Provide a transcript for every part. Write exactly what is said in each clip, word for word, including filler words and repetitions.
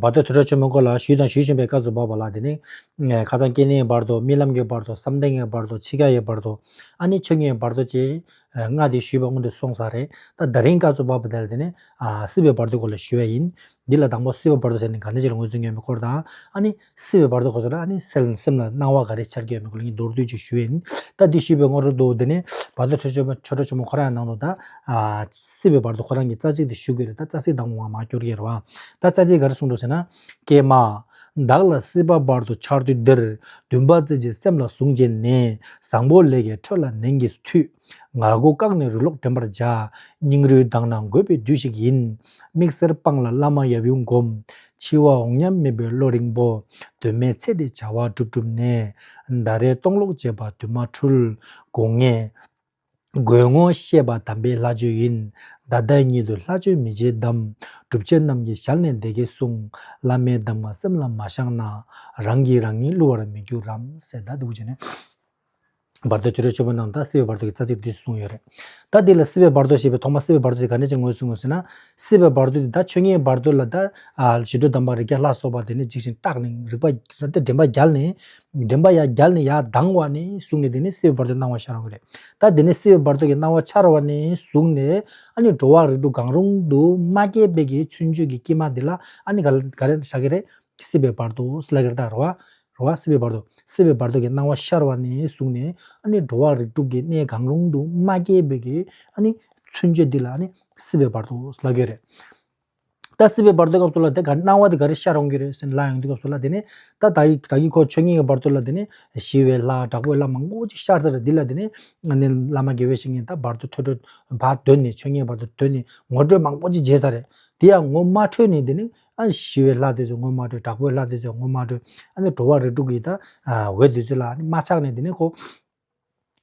བར་དོ་ཐོས་གྲོལ་ཆེན་མོའི་སྐོར་ལ་ཞུས་དང་ཞུ་བཞིན་པའི་སྐབས་སུ་བབ་པ་ལ། དེ་ནི་ཁ་སང་སྐྱེ་གནས་བར་དོ། རྨི་ལམ་གྱི་བར་དོ། བསམ་གཏན་གྱི་བར་དོ། འཆི་ཁ་ཡི་བར་དོ། ཨ་ནི་ཆོས་ཉིད་བར་དོ་བཅས་ལྔ་དེ་ཞུས་པ་སྔོན་དུ་སོང་ཚར་རེད། ད་དེ་རིང་སྐབས་སུ་བབ་པ་དེ་ལ་དེ་ནི་སྲིད་པའི་བར་དོའི་སྐོར་ལ་ཞུ་བ་ཡིན། འདི་ལ་དང་པོ་སྲིད་པའི་བར་དོ་ཟེར་ནས་ག་འདྲ་ཅིག་ལ་ངོས་འཛིན་ཡོད་མེད་སྐོར་དང་། ཨ་ནི་སྲིད་པའི་བར་དོ་སྐོར་སོགས་ལ་ཨ་ནི་སེམས་སེམས་ལ་སྣང་བ་ག་རེ་འཆར་གྱི་ཡོད་མེད་སྐོར་ལ་མདོར་བསྡུས་ཅིག་ཞུ་ཡིན། ད་འདི་ཞུས་པའི་སྔོན་དུ་དེ་ནི་བར་དོ་ཐོས་གྲོལ་ཆེན་མོ་ཁོ་རང་ནང་དུ་ད་སྲིད་པའི་བར་དོ་ཁོ་རང་གི་རྩ་ཚིག་དེ་ཞུ་གི་རེད། ད་རྩ་ཚིག་དང་པོ་ང་མར་སྐྱོར་གྱི་རེད་བ། ད་རྩ་ཚིག་ག་རེ་གསུངས་འདུག་ཟེར་ན། ཀྱེ་མ། བདག་ལ་སྲིད་པ་བར་དོ་འཆར་དུས་འདིར། འདུན་པ་རྩེ་གཅིག་སེམས་ལ་བཟུང་བྱས་ནས། བཟང་པོ་ལས་ཀྱི་ཁྲོད་ལ་ནན་གྱིས་མཐུད། ངག་གོ་བཀག་ནས་རིག་ལོག་དྲན་པར་བྱ། སྙིང་རུས་བཏང་ན་འགོད་པའི་དུས་ཤིག་ཡིན། དམིགས་བསལ་སྤང་ལ་བླ་མ་ཡབ་ཡུམ་སྒོམ། འཆི་བ་འོང་སྙམ་མེད་པའི་བློ་རིང་པོ། གདོད་མའི་ཚེ་འདི་བྱ་བ་སྒྲུབ་སྒྲུབ་ནས། ཟླ་རེ་སྟོང་ལོག་བྱེད་པ་དུ་མ་འཁྲུལ། དགོས་ངེས། དགོས་ངོ་ཤེས་པ་དམ་པའི་ལྷ་ཆོས་ཡིན། ད་ལྟ་ཉིད་དུ་ལྷ་ཆོས་མི་བྱེད་དམ། སྒྲུབ་བྱེད་རྣམས་ཀྱིས་གཞལ་ནས་བདེ་སྐྱིད་སྲུང་། བླ་མའི་གདམས་ངག་སེམས་ལ་མ་བཞག་ན། རང་གིས་རང་ཉིད་བསླུ་བར་མི་འགྱུར་རམ། ཟེར་ད་འདུག་བྱས་ནས། བར་དོ་ཐོས་གྲོལ་ཆེན་མོ་ནང་ད་སྲིད་པའི་བར་དོ་གི་རྩ་ཚིག་འདི་གསུངས་ཡོད་རེད། ད་འདི་ལ་སྲིད་པའི་བར་དོ་ཞེས་པའི་ཐོག་མ་སྲིད་པའི་བར་དོ་ཞེས་ག་འདྲ་ཅིག་ངོས་བཟུང་ངོས་ཟེར་ན། སྲིད་པའི་བར་དོ་འདི་ད་ཆོས་ཉིད་བར་དོ་ལ་ད་ཞི་ཁྲོ་གདམས་པ་རིགས་བརྒྱ་ལྷ་སོགས་པ་དེ་ནི་འཇིགས་ཤིང་སྐྲག་ནས་རིག་པ་དེ་དྲན་པ་བརྒྱལ་ནས། དྲན་པ་ཡར་བརྒྱལ་ནས་ཡར་ལྡང་བ་ནས་བཟུང་ནས་དེ་ནི་སྲིད་པའི་བར་དོའི་སྣང་བ་ཤར་ཡོང་གི་རེད། ད་དེ་ནི་སྲིད་པའི་བར་དོ་གི་སྣང་བ་འཆར་བ་ནས་བཟུང་ནས། ཨ་ནི་འགྲོ་བ་རིགས་དྲུག་གང་རུང་དུ་མ་སྐྱེས་པའི་གི་ཚུན་ཆོད་ཀྱི་དཀྱིལ་མ་དེ་ལ་ཨ་ནི་ག་ག་རེ་བཞག་གི་རེད། སྲིད་པའི་བར་དོ་ལབ་ཀྱི་རེད། ད་རེད་བ། རེད་བ། སྲིད་པའི་བར་དོ། སྲིད་པའི་བར་དོ་གི་སྣང་བ་ཤར་བ་ནས་བཟུང་ནས། ཨ་ནི་འགྲོ་བ་རིགས་དྲུག་གི་གནས་གང་རུང་དུ་མ་སྐྱེས་པའི་གི་ཨ་ནི་ཚུན་ཆོད་འདི་ལ་ཨ་ནི་སྲིད་པའི་བར་དོ་ལབ་ཀྱི་རེད། ད་སྲིད་པའི་བར་དོའི་སྐབས་སུ་ལ་དེ་ག་སྣང་བ་དེ་ག་རེ་ཤར་ཡོང་གི་རེད་ཟེར་ན། ལབ་ཡོང་དུས་སྐབས་སུ་ལ་དེ་ནི་ད་ད་ཡི་ད་གི་ཁོ་ཆོས་ཉིད་ཀྱི་བར་དོ་ལ་དེ་ནི་ཞི་བའི་ལྷ་དྲག་པོའི་ལྷ་མང་པོ་ཅིག་ཤར་ཚར་རེད། འདི་ལ་དེ་ནི་ཨ་ནི་བླ་མ་དགེ་བའི་བཤེས་གཉེན་ད་བར་དོ་ཐོས་གྲོལ་བར་འདོན་ནས་ཆོས་ཉིད་བར་དོ་འདོན་ནས་ངོ་སྤྲོད་མང་པོ་ཅིག་བྱས་ཚར་རེད། དེ་ཡང་ངོ་མ་འཕྲོད་ནས་དེ་ནི་ཨ་ཞི་བའི་ལྷ་དེ་ཚོ་ངོ་མ་འཕྲོད། དྲག་པོའི་ལྷ་དེ་ཚོ་ངོ་མ་འཕྲོད། ཨ་ནི་འགྲོ་བ་རིགས་དྲུག་གི་ད་འོད་དེ་ཚོ་ལ་ཨ་ནི་མ་ཆགས་ནས་དེ་ནི་ཁོ།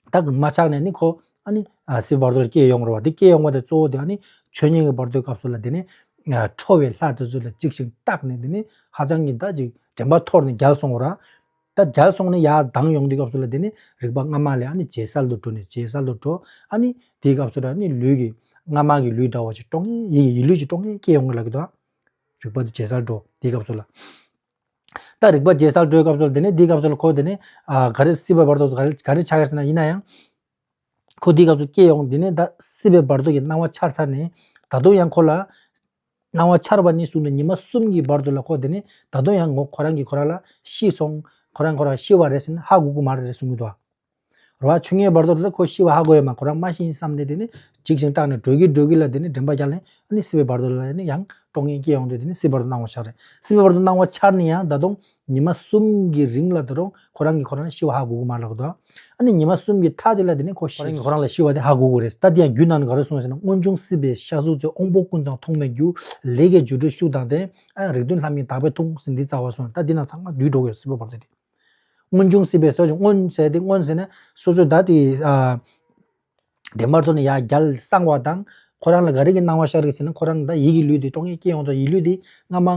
ད་མ་ཆགས་ནས་ནི་ཁོ་ཨ་ནི་སྲིད་པའི་བར་དོར་སྐྱེ་ཡོང་རེད་བ། དེ་སྐྱེ་ཡོང་བ་དེ་གཙོ་བོ་དེ་ཨ་ནི་ཆོས་ཉིད་ཀྱི་བར་དོའི་སྐབས་སུ་ལ་དེ་ནི་ཁྲོ་བའི་ལྷ་དེ་ཚོ་ལ་འཇིགས་ཤིང་སྐྲག་ནས་དེ་ནི་ཧ་ཅང་གི་ད་ཅིག་དྲན་པ་འཐོར་ནས་བརྒྱལ་སོང་བ་ར། ད་བརྒྱལ་སོང་ནས་ཡར་ལྡང་ཡོང་དུས་སྐབས་སུ་ལ་དེ་ནི་རིག་པ་སྔ་མ་ལས་ཨ་ནི་ཇེ་གསལ་དུ་འགྲོ་ནས་ཇེ་གསལ་དུ་འགྲོ། ཨ་ནི་དེའི་སྐབས་སུ་ལ་ཨ་ནི་ལུས་ཀྱི་སྔ་མ་གི་ལུས་འདྲ་བ་ཅིག་ཀྲོང་ངེ་ཡིད་ཀྱི་ཡིད་ལུས་ཅིག་ཀྲོང་ངེ་སྐྱེ་ཡོང་གི་ལབ་ཀྱི་འདུག་རིག་པ་དེ་ཇེ་གསལ་འགྲོ་དེའི་སྐབས་སུ་ལ། ད་རིག་པ་ཇེ་གསལ་འགྲོའི་སྐབས་སུ་དེ་ནས་འདིའི་སྐབས་སུ་ལ་ཁོ་དེ་ནས་ཨ་ག་རེ་སྲིད་པའི་བར་དོ་ག་རེ་ག་རེ་ཆགས་ཡོད་ཟེར་ན། ཡིན་ན་ཡང་ཁོ་འདིའི་སྐབས་སུ་སྐྱེ་ཡོང་དེ་ནས་ད་སྲིད་པའི་བར་དོ་གི་སྣང་བ་འཆར་ཚར་ནས་ད་དུང་ཡང་ཁོ་ལ་སྣང་བ་འཆར་བ་ནས་བཟུང་ནས་ཉི་མ་གསུམ་གྱི་བར་དུ་ལ་ཁོ་དེ་ནས་ད་དུང་ཡང་ངོ་ཁོ་རང་གིས་ཁོ་རང་ལ་ཤི་སོང་། ཁོ་རང་ཁོ་རང་ཤི་བ་རེད་ཟེར་ན་ཧ་གོ་གི་མ་རེད་ཟེར་གསུང་གི་འདུག་བ། རེད་བ། ཆོས་ཉིད་བར་དོ་ལ་ཁོ་ཤི་བ་ཧ་གོ་ཡོད་མ། ཁོ་རང་མ་ཤི་ཡིན་བསམ་ནས་དེ་ནི་འཇིགས་ཤིང་སྐྲག་ནས་འགྲོ་གི་འགྲོ་གི་ལ་དེ་ནི་དྲན་པ་བརྒྱལ་ནས་ཨ་ནི་སྲིད་པའི་བར་དོ་ལ་ནི་ཡང་ཀྲོང་ངེ་སྐྱེ་ཡོང་དུས་དེ་ནི་སྲིད་པའི་བར་དོ་སྣང་བ་ཤར་རེད། སྲིད་པའི་བར་དོ་སྣང་བ་འཆར་ནས་ཡང་ད་དུང་ཉི་མ་གསུམ་གྱི་རིང་ལ་ད་དུང་ཁོ་རང་གིས་ཁོ་རང་ཤི་བ་ཧ་གོ་གི་མ་རེད་ལབ་ཀྱི་འདུག་ཨ་ནི་ཉི་མ་གསུམ་གྱི་མཐའ་དེ་ལ་དེ་ནི་ཁོ་ཤི་ཁོ་རང་གིས་ཁོ་རང་ལ་ཤི་བ་དེ་ཧ་གོ་གི་རེད། ད་དེ་ཡང་རྒྱུད་ནང་ནས་ག་རེ་གསུངས་ཟེར་ན། སྔོན་བྱུང་སྲིད་པའི་ཤ་གཟུགས་ཚོས། དབང་པོ་ཀུན་ཚང་མཐོང་མེད་རྒྱུ། ལས་ཀྱི་རྒྱུ་འབྲས་ཤུགས་དང་ལྡན། ཨ་རིགས་མཐུན་ལྷ་མིན་དག་པས་འཐུང་ཟེར་འདི་རྩ་བ་སོང་། ད་འདི་ནང་ཚང་མ་ལུས་འགྲོ་གི་ཡོད། སྲིད་པའི་བར་དོ་དེ། སྔོན་བྱུང་སྲིད་པའི་ཟེར་བ་ཅིག་སྔོན་ཟེར་དེ་སྔོན་ཟེར་ན་སོ་སོ་ད་དེ་ཨ་བདེན་པར་ཐོག་ནས་ཡར་བརྒྱལ་སངས་པ་དང་ཁོ་རང་ལ་ག་རེ་གི་སྣང་བ་ཤར་གི་ཟེར་ན། ཁོ་རང་ད་ཡིད་ཀྱི་ལུས་དེ་ཀྲོང་ངེ་སྐྱེ་ཡོང་དུས་ཡིད་ལུས་དེ་སྔ་མ་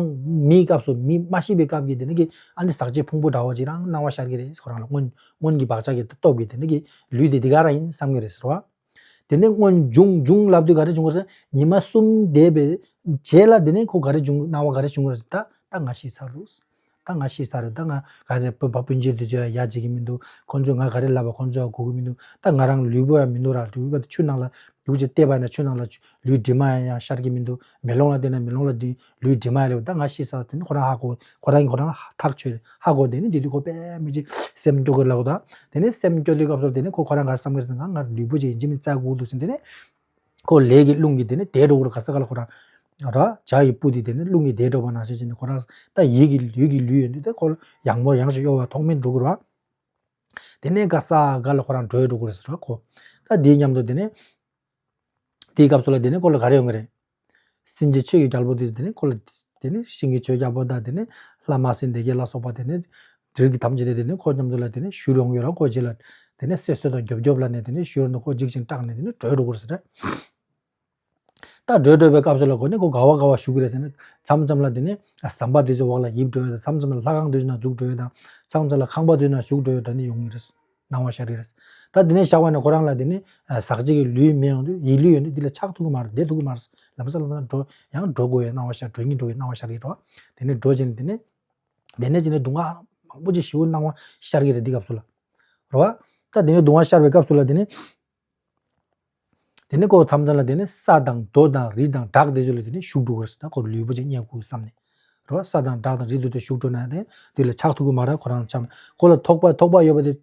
མིའི་སྐབས་སུ་མི་མ་ཤི་བའི་སྐབས་ཀྱི་དེ་ནི་གི་ཨ་ནི་ཟག་བཅས་ཕུང་པོ་འདྲ་བ་ཅིག་རང་སྣང་བ་ཤར་གི་རེད། ཁོ་རང་ལ་སྔོན་སྔོན་གྱི་བག་ཆགས་ཀྱི་སྟོབས་ཀྱིས་དེ་ནི་གི་ལུས་དེ་འདི་ག་རང་ཡིན་བསམ་གི་རེད་ཟེར་བ། དེ་ནས་སྔོན་བྱུང་བྱུང་ལབ་དུས་ག་རེ་བྱུང་གི་རེད་ཟེར་ན། ཉི་མ་གསུམ་འདས་པའི་རྗེས་ལ་དེ་ནས་ཁོ་ག་རེ་བྱུང་སྣང་བ་ག་རེ་བྱུང་གི་རེད་ཟེར་ན། ད་ད་ང་ཤི་ཚར་རེད། ད་ང་ཤི་ཚར་རེད། ད་ང་ག་ཚད་བུ་བ་སྤུན་མཆེད་དེ་ཚོ་ཡ་ཡ་བྱེད་ཀྱི་མི་འདུག་ཁོང་ཚོས་ང་ག་རེ་ལབ་པ་ཁོང་ཚོ་ཡ་གོ་གི་མི་འདུག་ད་ང་རང་ལུས་པོ་ཡ་མི་འདུག་ར། ལུས་པོ་དེ་ཆུ་ནང་ལ་ལུས་ཅིག་བལྟས་པ་ཡིན་ན་ཆུ་ནང་ལ་ལུས་དྲི་མ་ཡང་ཤར་གྱི་མི་འདུག་མེ་ལོང་ལ་བལྟས་ན་མེ་ལོང་ལ་དྲི་ལུས་དྲི་མ་ཡང་རེད། ད་ང་ཤི་ཚར་བ་དེ་ནི་ཁོ་རང་ཧ་གོ། ཁོ་རང་གིས་ཁོ་རང་ལ་ཐག་ཆོད་ཧ་གོ། དེ་ནི་དེ་དུས་ཁོ་དཔེ་མི་ཅིག་སེམས་སྐྱོ་གི་ལབ་ད། དེ་ནི་སེམས་སྐྱོ་དུས་སྐབས་སུ་དེ་ནི་ཁོ་ཁོ་རང་ག་རེ་བསམ་གི་རེད་ཟེར་ན། ང་ལུས་པོ་ཅིག་ཡིན་གཅིག་མིན་གཅིག་བཙལ་དགོས་འདུག་ཟེར། དེ་ནི་ཁོ་ལས་ཀྱི་རླུང་གིས་དེ་ནི་དེད་འགྲོ་གི་རེད། ག་ས་ག་ལ་ཁོ་རང་ར་ཇ་ཡི་སྤུ་དེ་དེ་ནི་རླུང་གིས་དེད་འགྲོ་བ་ནང་བཞིན་བྱས་ནས་ཁོ་རང་ད་ཡིད་ཀྱི་ལུས་ཀྱི་ལུས་ཡོད་དུས་ད་ཁོ་ཡང་མོ་ཡང་ཞིག་གཡོ་བ་མཐོང་མེད་འགྲོ་གི་རེད་བ། དེ་ནས་ག་ས་ག་ལ་ཁོ་རང་བྲོས་འགྲོ་གི་རེད་ཟེར་བ། ཁོ་ད་དེའི་མཉམ་དུ་དེ་ནས་དེའི་སྐབས་སུ་ལ་དེ་ནས་ཁོ་ལ་ག་རེ་ཡོང་གི་རེད། སེམས་ཅན་ཆོས་ཀྱི་རྒྱལ་པོ་དེ་དེ་ནས་ཁོ་ལ་དེ་ནས་ཤིང་གི་ཆོས་རྒྱལ་པོ་དང་དེ་ནས་ལྷ་མ་སྲིན་སྡེ་བརྒྱད་ལ་སོགས་པ་དེ་ནས་རིགས་ཀྱི་ཐམས་ཅད་དེ་དེ་ནས་ཁོ་མཉམ་དུ་ལ་དེ་ནས་བཞུར་ཡོང་གི་ཡོད་རེད། ཁོ་རྗེས་ལ་དེ་ནས་སོད་སོད་དང་རྒྱོབ་རྒྱོབ་ལ་ནས་དེ་ནས་བཞུར་ཡོང་དུས་ཁོ་འཇིགས་ཤིང་སྐྲག་ནས་དེ་ནས་བྲོས་འགྲོ་གི་རེད་ཟེར། ད་བྲོས་བྲོས་པའི་སྐབས་སུ་ལ་ཁོ་ནི་ཁོ་ག་བ་ག་བ་བཞུགས་ཀྱི་རེད་ཟེར་ན། མཚམས་མཚམས་ལ་དེ་ནི་ཟམ་པ་དེ་ཚོའི་འོག་ལ་ཡིབ་འགྲོ་ཡོད་དང་། མཚམས་མཚམས་ལ་ལྷ་ཁང་དེ་ཚོའི་ནང་འཛུལ་འགྲོ་ཡོད་དང་། མཚམས་མཚམས་ལ་ཁང་པ་དེ་ཚོའི་ནང་བཞུགས་འགྲོ་ཡོད་དང་ནི་ཡོང་གི་རེད། སྣང་བ་ཤར་གྱི་རེད། ད་དེ་ནས་བཞག་པ་ནས་ཁོ་རང་ལ་དེ་ནི་ཟག་བཅས་ཀྱི་ལུས་མེད་ཡོང་དུས་ཡིད་ལུས་ཡོད་དུས་འདི་ལ་ཆགས་ཐུབ་ཀྱི་མ་རེད། བསྡད་ཐུབ་ཀྱི་མ་རེད། ལམ་སང་ལམ་སང་འགྲོ་ཡང་འགྲོ་དགོས་ཡའི་སྣང་བ་ཤར། འགྲོ་སྙིང་འདོད་ཀྱི་སྣང་བ་ཤར་གྱི་རེད་བ། དེ་ནས་འགྲོ་བྱས་ནས་དེ་ནས་དེ་ནས་བྱས་ནས་སྡུག་བསྔལ་མང་པོ་ཅིག་ཞེ་པོ་སྣང་བ་ཤར་གྱི་རེད་འདི་སྐབས་སུ་ལ། རེད་བ། ད་དེ་ནས་སྡུག་བསྔལ་ཤར་བའི་སྐབས་སུ་ལ་དེ་ནས། དེ་ནས་ཁོ་མཚམས་མཚམས་ལ་དེ་ནས་ས་དང་རྡོ་དང་རི་དང་བྲག་དེ་ཚོ་ལ་དེ་ནས་ཞུགས་འགྲོ་གི་རེད། ད་ཁོ་ལུས་པོ་ཅིག་རྙེད་དགོས་བསམ་ནས། རེད་བ། ས་དང་བྲག་དང་རི་དེ་ཚོ་ཞུགས་འགྲོ་ན་དེ་དེ་ལ་ཆགས་ཐུབ་ཀྱི་མ་རེད། ཁོ་རང་ཆགས་ཁོ་ལ་ཐོགས་པ་ཐོགས་པ་ཡོད་པ་དེ།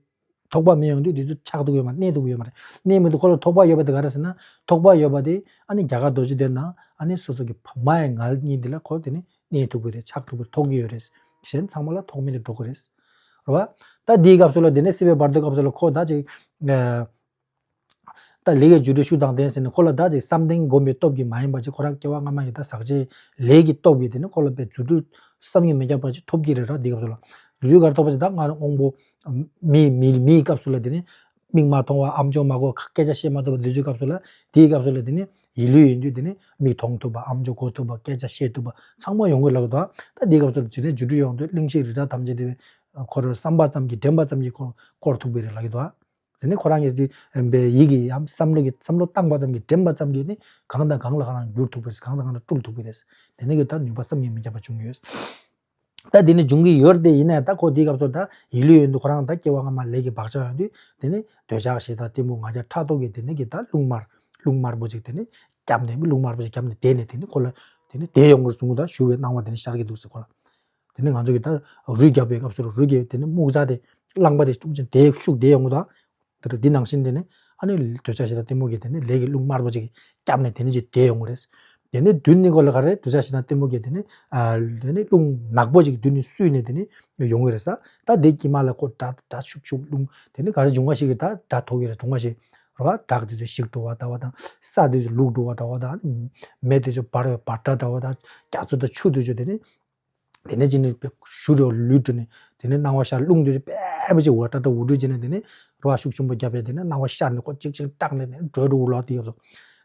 ཐོགས་པ་མེད་ཡོང་དུས་དེ་ཚོ་ཆགས་ཐུབ་ཀྱི་ཡོད་མ་རེད། གནས་ཐུབ་ཀྱི་ཡོད་མ་རེད། གནས་མི་འདུག་ཁོ་ལ་ཐོགས་པ་ཡོད་པ་དེ་ག་རེ་ཟེར་ན། ཐོགས་པ་ཡོད་པ་དེ་ཨ་ནི་རྒྱ་གར་རྡོ་རྗེ་གདན་ནང་ཨ་ནི་སོ་སོ་གི་ཕ་མ་ཡི་མངལ་གཉིས་འདི་ལ་ཁོ་དེ་ནི་གནས་ཐུབ་ཀྱི་རེད། ཆགས་ཐུབ་ཀྱི་རེད། ཐོགས་ཀྱི་ཡོད་རེད། གཞན་ཚང་མ་ལ་ཐོགས་མེད་དུ་འགྲོ་གི་རེད། རེད་བ། ད་དེའི་སྐབས་སུ་ལ་དེ་ནས་སྲིད་པའི་བར་དོའི་སྐབས་སུ་ལ་ཁོ་ད་ཅིག་ད་ལས་ཀྱི་རྫུ་འཕྲུལ་ཤུགས་དང་ལྡན་ཟེར་ནས་ཁོ་ལ་ད་ཅིག་བསམ་གཏན་སྒོམ་པའི་སྟོབས་ཀྱིས་མ་ཡིན་པ་ཅིག་ཁོ་རང་སྐྱེ་བ་སྔ་མ་ཡི་ད་ཟག་བཅས་ལས་ཀྱི་སྟོབས་ཀྱིས་དེ་ནི་ཁོ་ལ་པའི་རྫུ་འཕྲུལ་བསམ་གྱིས་མི་ཁྱབ་པ་ཅིག་ཐོབ་ཀྱི་རེད་ར། དེའི་སྐབས་སུ་ལ་རྫུ་འཕྲུལ་ག་རེ་ཐོབ་པ་ཅིག་ད་ང་རང་དབང་པོ་མི་མི་མིའི་སྐབས་སུ་ལ་དེ་ནི་མིག་མ་མཐོང་བ། ཨམ་ཅོག་མ་གོ། སྐད་ཆ་བཤད་མ་ཐུབ་པ། དེ་ཚོའི་སྐབས་སུ་ལ་དེའི་སྐབས་སུ་ལ་དེ་ནི་ཡིད་ལུས་ཡིན་དུས་དེ་ནི་མིག་མཐོང་ཐུབ་པ། ཨམ་ཅོག་གོ་ཐུབ་པ། སྐད་ཆ་བཤད་ཐུབ་པ་ཚང་མ་ཡོང་གི་ལབ་ཀྱི་འདུག་ད་དེའི་སྐབས་སུ་ལ་དེ་ནི་རྫུ་འཕྲུལ་ཡོང་དུས་གླིང་བཞི་རི་བྲག་ཐམས་ཅད་དེ་ཁོ་རང་བསམ་པ་ཙམ་གྱིས་དྲན་པ་ཙམ་གྱིས་ཁོ་བསྐོར་ཐུབ་པ་རེད་ལབ་ཀྱི་འདུག་དེ་ནས་ཁོ་རང་གིས་དེ་པའི་ཡིད་ཀྱི་ཡང་བསམ་བློ་གི་བསམ་བློ་བཏང་བ་ཙམ་གྱིས་དྲན་པ་ཙམ་གྱིས་ནི་གང་དང་གང་ལ་གང་རང་འགྱུར་ཐུབ་པས། གང་དང་གང་ལ་སྤྲུལ་ཐུབ་པས། དེ་ནས་ཀྱི་ད་ནུས་པ་བསམ་གྱིས་མི་ཁྱབ་པ་བྱུང་ཡོད། ད་དེ་ནི་འབྱུང་གི་ཡོད་རེད། དེ་ཡིན་ནའི་ད་ཁོ་དེའི་སྐབས་སུ་ད་ཡིད་ལུས་ཡོད་དུས་ཁོ་རང་ད་སྐྱེ་བ་སྔ་མ་ལས་ཀྱི་བག་ཆགས་ཡོད་དུས་དེ་ནི་འདོད་ཆགས་ཞེ་སྡང་གཏི་མུག་ང་རྒྱལ་ཕྲག་དོག་གིས་དེ་ནི་གི་ད་རླུང་དམར་རླུང་དམར་པོ་ཅིག་དེ་ནི་བརྒྱབ་ནས་རླུང་དམར་པོ་ཅིག་བརྒྱབ་ནས་དེ་ནི་ཁོ་ལ་དེ་ནི་དེ་ཡོང་གི་རེད་གསུང་གི་འདུག་ད་ཞུ་བའི་སྣང་བ་དེ་ནི་ཤར་གྱི་འདུག་ཟེར་ཁོ་ལ། དེ་ནི་ང་ཚོ་གི་ད་རུས་བརྒྱབ་པའི་སྐབས་སུ་རུས་ཀྱི་དེ་ནི་རྨུགས་རྩ་དེ་རླངས་པ་དེ་ཐུག་ཅིང་དེ་ཤུགས་དེ་ཡོང་གི་འདུག་དེ་རུ་འདི་ནང་བཞིན་དེ་ནི་ཨ་ནི་འདོད་ཆགས་ཞེ་སྡང་གཏི་མུག་གི་དེ་ནི་ལས་ཀྱི་རླུང་དམར་པོ་ཅིག་བརྒྱབ་ནས་དེ་ནི་ཅིག་དེ་ཡོང་གི་རེད། དེ་ནི་མདུན་ནི་གོ་ལ་ག་རེ་འདོད་ཆགས་ཞེ་སྡང་གཏི་མུག་གི་དེ་ནི་ཨ་དེ་ནི་རླུང་ནག་པོ་ཅིག་མདུན་ནི་བསུས་ནས་དེ་ནི་ཡོང་གི་རེད་ས། ད་དེ་དཀྱིལ་མ་ལ་ཁོ་དགྲ་དགྲ་ཤུགས་ཤུགས་རླུང་དེ་ནི་ག་རེ་འབྱུང་བ་ཞིག་གི་ད་དགྲ་ཐུག་གི་རེད། འབྱུང་བ་ཞིག་རེད་བ། བྲག་དེ་ཚོ་ཞིག་འགྲོ་བ་འདྲ་བ་དང་། ས་དེ་ཚོ་ལུག་འགྲོ་བ་འདྲ་བ་དང་། མེ་དེ་ཚོ་འབར་བའི་འབར་སྒྲ་འདྲ་བ་དང་། རྒྱ་མཚོ་དང་ཆུ་དེ་ཚོ་དེ་ནི་དེ་ནས་ཅི་ནས་ཞུ་རེ་ལུས་འགྲོ་ནས་དེ་ནས་སྣང་བ་ཤར། རླུང་དེ་ཚོ་དཔེ་མི་ཅིག་འུར་སྒྲ་འདྲ་འུར་སྒྲ་བྱས་ནས་དེ་ནས་རེ་བ་ཤུགས་ཆེན་པོ་བརྒྱབ་པས་དེ་ནས་སྣང་བ་ཤར་ནས་ཁོ་གཅིག་གཅིག་སྐྲག་ནས་དེ་ནས་བྲོས་འགྲོ་འུར་ལོག་དེ་སྐབས་སུ།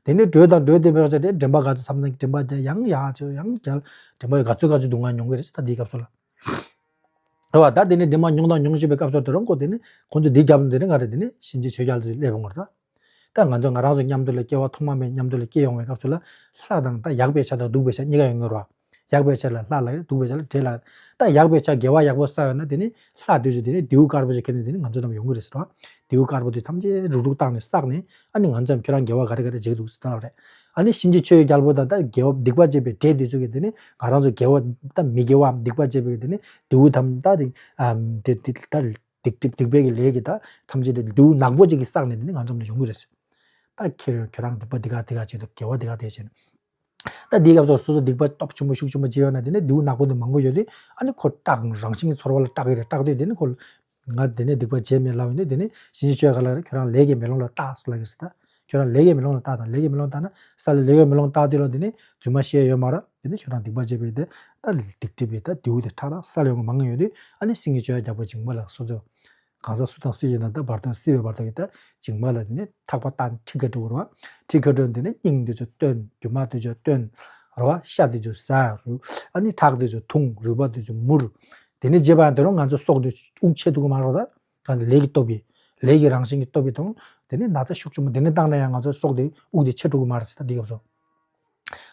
དེ་ནས་བྲོས་དང་བྲོས་དེ་བས་ཚེ་དེ་དྲན་པ་ག་ཚོད་མཚམས་མཚམས་དྲན་པ་དེ་ཡང་ཡང་ཚོད་ཡང་རྒྱལ་དྲན་པ་ག་ཚོད་ག་ཚོད་སྡུག་བསྔལ་མྱོང་གི་རེད་ད་དེའི་སྐབས་སུ་ལ། རེད་བ། ད་དེ་ནས་དྲན་པ་མྱོང་དང་མྱོང་བཞིན་པའི་སྐབས་སུ་དེ་རང་ཁོ་དེ་ནས་ཁོང་ཚོ་འདི་བརྒྱབ་ནས་དེ་ནས་ང་རེ་དེ་ནས་གཤིན་རྗེ་ཆོས་རྒྱལ་དུ་སླེབས་འོང་བར་ད། ད་ང་ཚོ་ང་རང་ཚོ་མཉམ་དུ་ལ་སྐྱེ་བ་ཐོག་མ་མེད་མཉམ་དུ་ལ་སྐྱེ་ཡོང་བའི་སྐབས་སུ་ལ། ལྷ་དང་ད་ཡག་པའི་ཆ་དང་སྡུག་པའི་ཆ་གཉིས་ཀ་ཡོང་གི་རེད་བ། ཡག་པའི་ཆ་ལ་ལྷ་ལ་སྡུག་པའི་ཆ་ལ་འདྲེ་ལ། ད་ཡག་པའི་ཆ་དགེ་བ་ཡག་པོ་བསགས་ཡོད་ན་དེ་ནི་ལྷ་དེ་ཚོ་དེ་ནི་རྡེའུ་དཀར་པོ་ཞིག་ཁྱེར་ནས་དེ་ནི་ང་ཚོ་རྣམས་ཡོང་གི་རེད་ཟེར་བ། རྡེའུ་དཀར་པོ་དེ་ཐམས་ཅད་རུག་རུག་བཏང་ནས་བསགས་ནས་ཨ་ནི་ང་ཚོ་རྣམས་ཁྱོད་རང་དགེ་བ་ག་རེ་ག་རེ་བྱེད་འདུག་ཟེར་ལབ་རེད། ཨ་ནི་གཤིན་རྗེ་ཆོས་རྒྱལ་པོ་དང་ད་དགེ་བ་སྡིག་པ་བྱས་པའི་འདྲེ་དེ་ཚོ་གིས་དེ་ནི་ང་རང་ཚོ་དགེ་བ་ད་མི་དགེ་བའམ་སྡིག་པ་བྱས་པའི་དེ་ནི་རྡེའུ་དམ་ད་དེ་དེ་དེ་ད། སྡིག་སྒྲིབ་སྡིག་པའི་གི་ལས་ཀྱི་ད་ཐམས་ཅད་དེ་རྡེའུ་ནག་པོ་ཅིག་གིས་བསགས་ནས་དེ་ནི་ང་ཚོ་ལ་ཡོང་གི་རེད་ཟེར། ད་ཁྱེད་རང་ཁྱོད་རང་སྡིག་པ་འདི་ག་འདི་ག་བྱེད་འདུག་དགེ་བ་འདི་ག་འདི་ག་བྱེད་ནས། ད་འདིའི་སྐབས་སུ་སོ་སོ་སྡིག་པ་སྟོབས་ཆེན་པོ་ཤུགས་ཆེན་པོ་བྱས་ཡོད་ན་དེ་ནི་རྡེའུ་ནག་པོ་འདི་མང་པོ་ཡོད་དུས་ཨ་ནི་ཁོ་སྐྲག་རང་བཞིན་གྱི་ཚོར་བ་ལ་སྐྲག་གི་རེད། སྐྲག་དུས་དེ་ནི་ཁོ་ང་དེ་ནས་སྡིག་པ་བྱས་མེད་ལབ་ཡོང་དུས་དེ་ནི་གཤིན་རྗེ་ཆོས་རྒྱལ་ལ་ཁྱོད་རང་ལས་ཀྱི་མེ་ལོང་ལ་བལྟ་ཟེར་ལབ་ཀྱི་རེད་ཟེར། ད་ཁྱོད་རང་ལས་ཀྱི་མེ་ལོང་ལ་བལྟ་དང་། ལས་ཀྱི་མེ་ལོང་བལྟ་ན་ས་ལ་ལས་ཀྱི་མེ་ལོང་བལྟ་དུས་ལ་དེ་ནི་རྫུན་མ་བཤད་ཡོད་མ་རེད། དེ་ནི་ཁྱོད་རང་སྡིག་པ་བྱས་པའི་དེ་ད་སྡིག་སྒྲིབ་པའི་ད་རྡེའུ་དེ་ཁྲག་ཁྲག་ས་ལ་ཡོང་གི་མང་ཡོད་དུས་ཨ་ནི་གཤིན་རྗེ་ཆོས་རྒྱལ་པོ་འཇིགས་མ་ལ་སོ་སོ། གང་ཟག་སུ་དང་སུ་ཡིན་ན་ད་བར་དོ་སྲིད་པའི་བར་དོ་ཡི་ད་འཇིགས་མ་ལ་དེ་ནི་ཐག་པ་བཏགས་ཁྲི་ཁ་སྒྲོལ་བ་རེད་བ། ཁྲི་ཁ་སྒྲོལ་དེ་ནི་སྙིང་དེ་ཚོ་བཏོན། རྒྱུ་མ་དེ་ཚོ་བཏོན། རེད་བ། ཤ་དེ་ཚོ་ཟ། རུ་ཨ་ནི་ཁྲག་དེ་ཚོ་འཐུང་། རུས་པ་དེ་ཚོ་མུར། དེ་ནི་བྱས་པ་ཡང་དེ་རུང་ང་ཚོ་སྲོག་དེ་དབུགས་ཆད་ཐུབ་ཀྱི་མ་རེད་ད། གང་ལས་ཀྱི་སྟོབས་ཀྱིས། ལས་ཀྱི་རང་བཞིན་གྱི་སྟོབས་ཀྱིས་དང་དེ་ནི་ན་ཚ་ཤུགས་ཆེན་པོ་དེ་ནི་བཏང་ན་ཡང་ང་ཚོ་སྲོག་དེ་དབུགས་དེ་ཆད་འགྲོ་གི་མ་རེད་ཟེར་ད་འདི་སྐབས་སུ།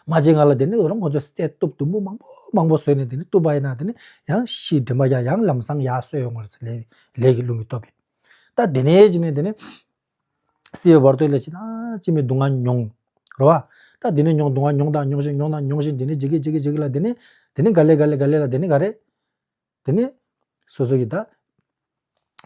མ་བྱེད་ང་ལ་དེ་ནི་རང་ཁོ་ཚོས་གསེར་གཏུབ་དུམ་བུ་མང་པོ་མང་པོ་བཟོས་ནས་དེ་ནི་གཏུབ་པ་ཡིན་ན་དེ་ནི་ཡང་ཤི་དྲན་པ་ཡང་ཡང་ལམ་སང་ཡར་གསོས་ཡོང་བ་རེད་ཟེར། ལས་ལས་ཀྱི་རླུང་གི་སྟོབས་ཀྱིས། ད་དེ་ནས་ཅི་ནས་དེ་ནི་སྲིད་པའི་བར་དོ་ལ་ཅི་ན་ཅི་མི་སྡུག་བསྔལ་མྱོང་། རེད་བ། ད་དེ་ནས་མྱོང་སྡུག་བསྔལ་མྱོང་དང་མྱོང་བཞིན་མྱོང་དང་མྱོང་བཞིན་དེ་ནི་ཇི་གི་ཇི་གི་ཇི་གི་ལ་དེ་ནི་དེ་ནི་ག་ལེ་ག་ལེ་ག་ལེ་ལ་དེ་ནི་ག་རེ། དེ་ནི་སོ་སོ་གི་ད།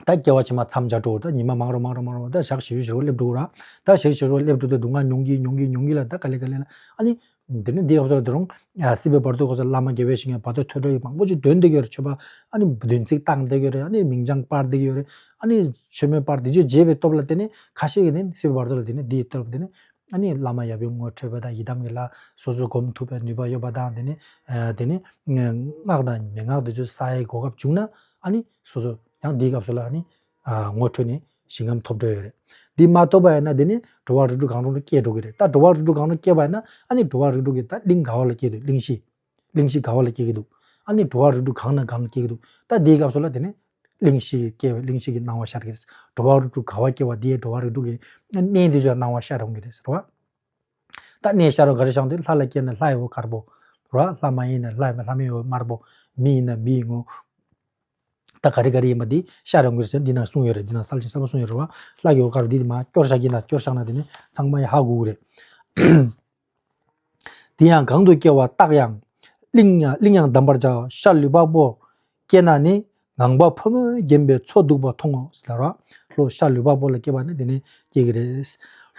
ད་སྐྱེ་བ་ཕྱི་མ་མཚམས་སྦྱར་འགྲོ་བར་ད་ཉི་མ་མང་རུ་མང་རུ་མང་རུ་ད་ཞག་ཞེ་པོ་ཞེ་པོ་སླེབས་འགྲོ་གི་ར། ད་ཞག་ཞེ་པོ་སླེབས་འགྲོ་དུས་སྡུག་བསྔལ་མྱོང་གི་མྱོང་གི་མྱོང་གི་ལ་ད་ག་ལེ་ག་ལེ་ལ་ཨ་ནི། དེ་ནི་འདི་སྐབས་སུ་ལ་དེ་རུང་། སྲིད་པའི་བར་དོ་སྐབས་སུ་བླ་མ་དགེ་བའི་བཤེས་གཉེན་བར་དོ་ཐོས་གྲོལ་གྱི་མང་པོ་ཅིག་འདོན་བསྡད་ཀྱི་ཡོད་རེད། མཆོད་པ་ཨ་ནི་བདུན་ཚིགས་བཏང་བསྡད་ཀྱི་ཡོད་རེད། ཨ་ནི་མིང་བྱང་སྤར་བསྡད་ཀྱི་ཡོད་རེད། ཨ་ནི་མཆོད་མེ་སྤར་དེ་ཚོ་བརྗེད་པའི་སྟོབས་ལ་དེ་ནི་ཁ་ཤས་ཀྱིས་ནི་སྲིད་པའི་བར་དོ་ལ་དེ་ནི་འདིའི་སྟོབས་དེ་ནི། ཨ་ནི་བླ་མ་ཡབ་ཡུམ་ངོ་འཕྲོད་པ་དང་ཡི་དམ་གྱི་ལྷ་སོ་སོ་སྒོམ་ཐུབ་པའི་ནུས་པ་ཡོད་པ་དང་དེ་ནི། དེ་ནི། སྔགས་དང་མན་ངག་དེ་ཚོ་བསགས་ཡའི་གོ་སྐབས་བྱུང་ན་ཨ་ནི་སོ་སོ་ཡང་འདིའི་སྐབས་སུ་ལ་ཨ་ནི། ངོ་འཕྲོད་ནས་ཞིང་ཁམས་ཐོབ་འགྲོ་ཡོད་རེད། འདི་མ་ཐོབ་པ་ཡིན་ན་དེ་ནི་འགྲོ་བ་རིགས་དྲུག་གང་རུང་ལ་སྐྱེ་འགྲོ་གི་རེད། ད་འགྲོ་བ་རིགས་དྲུག་གང་རུང་སྐྱེས་པ་ཡིན་ན་ཨ་ནི་འགྲོ་བ་རིགས་དྲུག་གི་ད་གླིང་ག་བ་ལ་སྐྱེ་འདུག་གླིང་བཞི། གླིང་བཞི་ག་བ་ལ་སྐྱེ་གི་འདུག་ཨ་ནི་འགྲོ་བ་རིགས་དྲུག་གང་ན་གང་སྐྱེ་གི་འདུག་ད་དེའི་སྐབས་སུ་ལ་དེ་ནི་གླིང་བཞི་གི་སྐྱེ་བའི་གླིང་བཞི་གི་སྣང་བ་ཤར་གི་རེད། འགྲོ་བ་རིགས་དྲུག་ག་བ་སྐྱེ་བ་དེའི་འགྲོ་བ་རིགས་དྲུག་གི་གནས་དེ་ཚོའི་སྣང་བ་ཤར་འོང་གི་རེད་ཟེར་བ། ད་གནས་ཤར་བ་ག་རེ་ཤར་འདུག་ལྷ་ལ་སྐྱེས་ན་ལྷའི་འོད་དཀར་པོ། ར་ལྷ་མ་ཡིན་ན་ལྷ་ཡིན་པ་ལྷ་མིན་འོད་དམར་པོ། མི་ཡིན་ན་མི་ཡི་ངོ་། ད་ག་རེ་ག་རེ་ཡིན་པ་འདི་ཤར་ཡོང་གི་རེད་ཟེར་འདི་ནང་གསུངས་ཡོད་རེད། འདི་ནང་གསལ་ཞིང་གསལ་པོ་གསུངས་ཡོད་རེད་བ། ལྷ་གི་འོད་དཀར་པོ་འདི་མར་སྐྱོར་བཞག་གི་ན་སྐྱོར་བཞག་ན་དེ་ནི་ཚང་མ་ཡང་ཧ་གོ་གི་རེད། དེ་ཡང་གང་དུ་སྐྱེ་བ་རྟག་ཡང་། གླིང་ཡང་གླིང་ཡང་བསྡམ་པར་བྱ། ཤར་ལུས་འཕགས་པོ་སྐྱེས་ན་ནི། ངང་པ་ཕོ་མོས་བརྒྱན་པའི་མཚོ་སྡུག་པ་མཐོང་ངོ་ཟེར་བ། ལྷོ་ཤར་ལུས་འཕགས་པོ་ལ་སྐྱེས་པ་ནི་དེ་ནི་སྐྱེ་གི་རེད།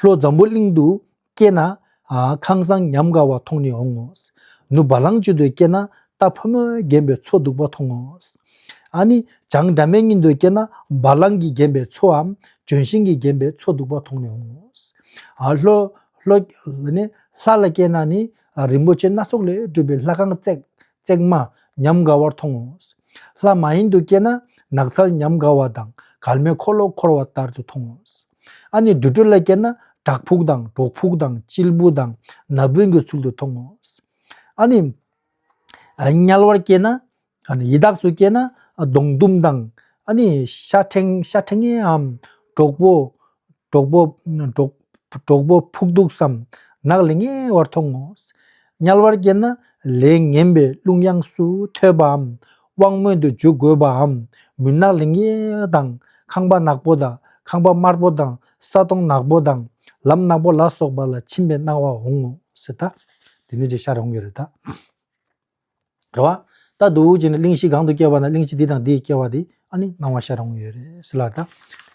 ལྷོ་འཛམ་བུ་གླིང་དུ་སྐྱེས་ན། ཨ་ཁང་བཟང་ཉམས་དགའ་བ་མཐོང་ནས་འོང་ངོ་། ནུབ་བ་ལང་སྤྱི་དུ་སྐྱེས་ན། རྟ་ཕོ་མོས་བརྒྱན་པའི་མཚོ་སྡུག་པ་མཐོང་ངོ་། ཨ་ནི་བྱང་སྒྲ་མེད་གཉིས་དུ་སྐྱེས་ན། བ་ལང་གིས་བརྒྱན་པའི་མཚོའམ། ལྗོན་ཤིང་གིས་བརྒྱན་པའི་མཚོ་སྡུག་པ་མཐོང་ནས་འོང་ངོ་། ཨ་ལྷོ་ལྷོ་ནི་ལྷ་ལ་སྐྱེས་ན་ནི། རིན་པོ་ཆེ་སྣ་ཚོགས་ལས་གྲུབ་པའི་ལྷ་ཁང་བརྩེགས་བརྩེགས་མ་ཉམས་དགའ་བར་མཐོང་ངོ་། ལྷ་མ་ཡིན་དུ་སྐྱེས་ན། ནགས་ཚལ་ཉམས་དགའ་བ་དང་གར་མའི་འཁོར་ལོ་འཁོར་བ་ལྟར་དུ་མཐོང་ངོ་། ཨ་ནི་དུར་ཁྲོད་ལ་སྐྱེས་ན། བྲག་ཕུག་དང་སྒྲོག་ཕུག་དང་དཔྱིད་འབུ་དང་ན་བུན་གྱི་ཚུལ་དུ་མཐོང་ངོ་། ཨ་ནི་ཨ་དམྱལ་བར་སྐྱེས་ན། ཨ་ནི་ཡི་དྭགས་སུ་སྐྱེས་ན། ཨ་སྡོང་དུམ་དང་། ཨ་ནི་ཤ་ཕྲེང་ཤ་ཕྲེང་ངེའམ། གྲོག་པོ། གྲོག་པོ། གྲོག་གྲོག་པོ་ཕུག་གདུགས་སམ། ནགས་ལས་ངེས་པར་མཐོང་ངོ་། དམྱལ་བར་སྐྱེས་ན། ལས་ངན་པའི་རླུང་དབྱངས་སུ་ཐོས་པའམ། དབང་མངོན་དུ་འཇུག་དགོས་པའམ། མུན་ནག་ལས་ངེས་དང་ཁང་པ་ནག་པོ་དང་ཁང་པ་དམར་པོ་དང་ས་དོང་ནག་པོ་དང་ལམ་ནག་པོ་ལ་སོགས་པ་ལ་ཕྱིན་པའི་སྣང་བ་འོང་ངོ་ཟེར་ད། དེ་ནི་ཅིག་ཤར་འོང་གི་རེད་ད། རེད་བ། ད་འདུག་ཅེ་ན་གླིང་བཞི་གང་དུ་སྐྱེ་བ་ན་གླིང་བཞི་འདི་དང་འདིའི་སྐྱེ་བ་འདི་ཨ་ནི་སྣང་བ་ཤར་འོང་ཡོད་རེད་ཟེར་ལ་ད།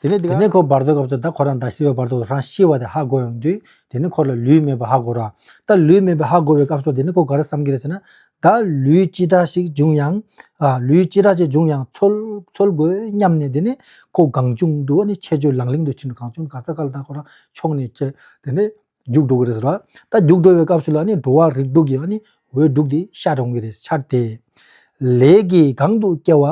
དེ་ནས་འདི་དེ་ནས་ཁོ་བར་དོ་སྐབས་སུ་ད་ཁོ་རང་ད་ཤི་བའི་བར་དོ་རང་ཤི་བ་དེ་ཧ་གོ་ཡོང་དུས་དེ་ནས་ཁོ་ལ་ལུས་མེད་པ་ཧ་གོ་ར། ད་ལུས་མེད་པ་ཧ་གོ་བའི་སྐབས་སུ་དེ་ནས་ཁོ་ག་རེ་བསམ་གྱི་རེད་ཟེར་ན། ད་ལུས་ཅི་འདྲ་ཞིག་བྱུང་ཡང་། ཨ་ལུས་ཅི་འདྲ་ཞིག་བྱུང་ཡང་འཚོལ་འཚོལ་དགོས་སྙམ་ནས་དེ་ནས་ཁོ་གང་བྱུང་དུ་ཨ་ནི་ཆེད་སྤྱོད་ལང་གླིང་དུ་ཕྱིན་གང་བྱུང་ག་ས་ག་ལ་ད་ཁོ་རང་མཆོང་ནས་ཁྱེར་དེ་ནས། རྒྱུག་འགྲོ་གི་རེད་ཟེར་བ། ད་རྒྱུག་འགྲོ་བའི་སྐབས་སུ་ལ་ནི་འགྲོ་བ་རིགས་དྲུག་གི་ཨ་ནི་འོད་དྲུག་དེ་ཤར་འོང་གི་རེད་ཤར་ཏེ། ལས་ཀྱིས་གང་དུ་སྐྱེ་བ་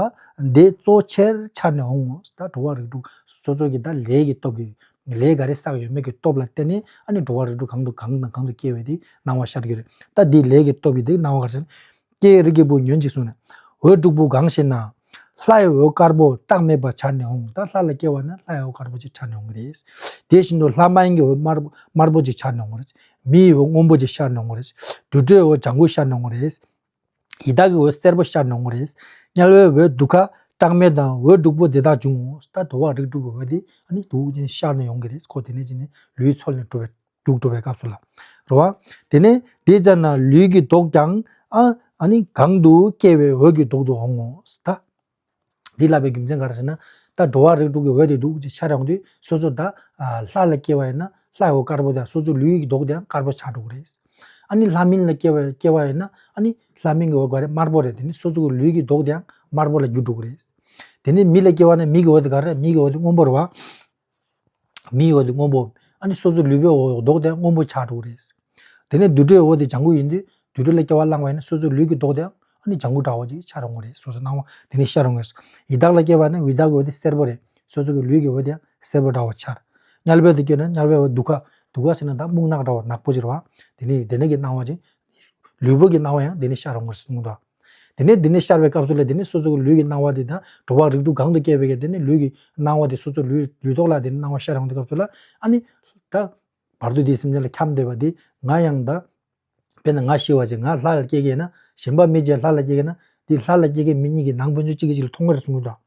དེ་གཙོ་ཆེར་འཆར་ནས་འོང་ངོ་། ད་འགྲོ་བ་རིགས་དྲུག་སོ་སོ་གི་ད་ལས་ཀྱི་སྟོབས་ཀྱིས་ལས་ག་རེ་བསགས་ཡོད་མེད་ཀྱི་སྟོབས་ལ་བརྟེན་ནས་ཨ་ནི་འགྲོ་བ་རིགས་དྲུག་གང་དུ་གང་དང་གང་དུ་སྐྱེ་བའི་དེ་སྣང་བ་ཤར་གྱི་རེད། ད་འདི་ལས་ཀྱི་སྟོབས་ཀྱིས་དེ་སྣང་བ་ག་རེ་ཟེར་ན། ཀྱེ་རིགས་ཀྱི་བུ་ཉོན་ཅིག་གསུངས་ནས། འོད་དྲུག་པོ་གང་ཞེ་ན། ལྷའི་འོད་དཀར་པོ་བཀྲག་མེད་པ་འཆར་ནས་འོང་། ད་ལྷ་ལ་སྐྱེ་བ་ན་ལྷའི་འོད་དཀར་པོ་ཅིག་འཆར་ནས་འོང་གི་རེད། དེ་བཞིན་དུ་ལྷ་མ་ཡིན་གྱི་འོད་དམར་པོ་དམར་པོ་ཅིག་འཆར་ནས་འོང་གི་རེད། མི་ཡི་འོད་སྔོན་པོ་ཅིག་འཆར་ནས་འོང་གི་རེད། དུར་ཁྲོད་འོད་ལྗང་གུ་འཆར་ནས་འོང་གི་རེད། ཡི་དྭགས་ཀྱི་འོད་སེར་པོ་འཆར་ནས་འོང་གི་རེད། དམྱལ་བའི་འོད་དུད་ཁ་བཀྲག་མེད་དང་འོད་དྲུག་པོ་དེ་དག་འབྱུང་ངོ་། ད་འགྲོ་བ་རིགས་དྲུག་གི་འོད་དེ་ཨ་ནི་དུག་ཅིག་འཆར་ནས་ཡོང་གི་རེད། ཁོ་དེ་ནས་ཅིག་ནས་ལུས་འཚོལ་ནས་འགྲོ་བའི། འཇུག་འགྲོ་བའི་སྐབས་སུ་ལ། རེད་བ། དེ་ནས་དེ་ཙམ་ན་ལུས་ཀྱི་མདོག་ཀྱང་ཨ་ཨ་ནི་གང་དུ་སྐྱེ་བའི་འོད་ཀྱི་མདོག་ཏུ་འོང་ངོ་། ད། འདི་ལབ་པའི་རྒྱུ་མཚན་ག་རེ་ཟེར་ན། ད་འགྲོ་བ་རིགས་དྲུག་གི་འོད་དེ་འདུག་ཅེས་འཆར་ཡོང་དུས་སོ་སོ་ད་ལྷ་ལ་སྐྱེ་བ་ཡིན་ན་ལྷའི་འོད་དཀར་པོ་དང་སོ་སོ་ལུས་ཀྱི་མདོག་དེའང་དཀར་པོ་ཆགས་འགྲོ་གི་རེད། ཨ་ནི་ལྷ་མིན་ལ་སྐྱེ་བ་སྐྱེ་བ་ཡིན་ན་ཨ་ནི་ལྷ་མིན་གྱི་འོད་ག་རེ་དམར་པོ་རེད། དེ་ནི་སོ་སོ་གི་ལུས་ཀྱི་མདོག་དེའང་དམར་པོ་ལ་འགྱུར་འགྲོ་གི་རེད། དེ་ནི་མི་ལ་སྐྱེ་བ་ན་མི་གི་འོད་དེ་ག་རེ་རེད། མི་གི་འོད་དེ་སྔོན་པོ་རེད་བ། མིའི་འོད་དེ་སྔོན་པོ། ཨ་ནི་སོ་སོ་ལུས་པོའི་འོད་མདོག་དེ་སྔོན་པོ་ཆགས་འགྲོ་གི་རེད། དེ་ནས་དུར་ཁྲོད་འོད་དེ་ལྗང་གུ་ཡིན་དུས་དུར་ཁྲོད་ལ་སྐྱེ་བ་བླངས་པ་ཡིན་ན་སོ་སོའི་ལུས་ཀྱི་མདོག་དེ་ཨ་ནི་ལྗང་གུ་འདྲ་བོ་ཅིག་འཆར་འོང་གི་རེད། སོ་སོ་སྣང་བ་དེ་ནས་ཤར་འོང་གི་རེད། ཡི་དྭགས་ལ་སྐྱེ་བ་ཡིན་ན་ཡི་དྭགས་ཀྱི་འོད་དེ་སེར་པོ་རེད། སོ་སོ་གི་ལུས་ཀྱི་འོད་དེ་སེར་པོ་འདྲ་བོ་འཆར། དམྱལ་བའི་འོད་དེ་སྐྱེས་ན་དམྱལ་བའི་འོད་དུད་ཁ་དུད་ཁ་ཟེར་ན་ད་སྨུག་ནག་འདྲ་བོ་ནག་པོ་ཅིག་རེད་བ། དེ་ནས་དེ་ནས་ཀྱི་སྣང་བ་ཅིག་ལུས་པོ་གི་སྣང་བ་ཡང་དེ་ནས་ཤར་འོང་གི་རེད་གསུངས་འདུག་དེ་ནས་དེ་ནས་ཤར་བའི་སྐབས་སུ་ལ་དེ་ནས་སོ་སོ་གི་ལུས་ཀྱི་སྣང་བ་དེ་དང་འགྲོ་བ་རིགས་དྲུག་གང་དུ་སྐྱེ་བའི་གི་དེ་ནས་ལུས་ཀྱི་སྣང་བ་དེ་སོ་སོ་ལུས་ལུས་ཐོག་ལ་དེ་ནས་སྣང་བ་ཤར་འོང་དུས་སྐབས་སུ་ལ་ཨ་ནི་ད་བར་དོ་དེའི་སེམས་ཅན་ལ་འཁྱམས་བསྡད་པ་དེ་ང་ཡང་ད་དཔེར་ན་ང་ཤི་བ་ཅིག་ང་ལྷ་ལ་སྐྱེ་གི་ཡིན་ན་གཞན་པ་མི་གཅིག་ལྷ་ལ་སྐྱེ་གི་ཡིན་ན་དེ་ལྷ་ལ་སྐྱེ་གི་མི་གཉིས་ཀྱི་ནང་ཕན་ཚུན་གཅིག་གིས་གཅིག་ལ་མཐོང་གི་རེད་གསུངས་གི་འདུག་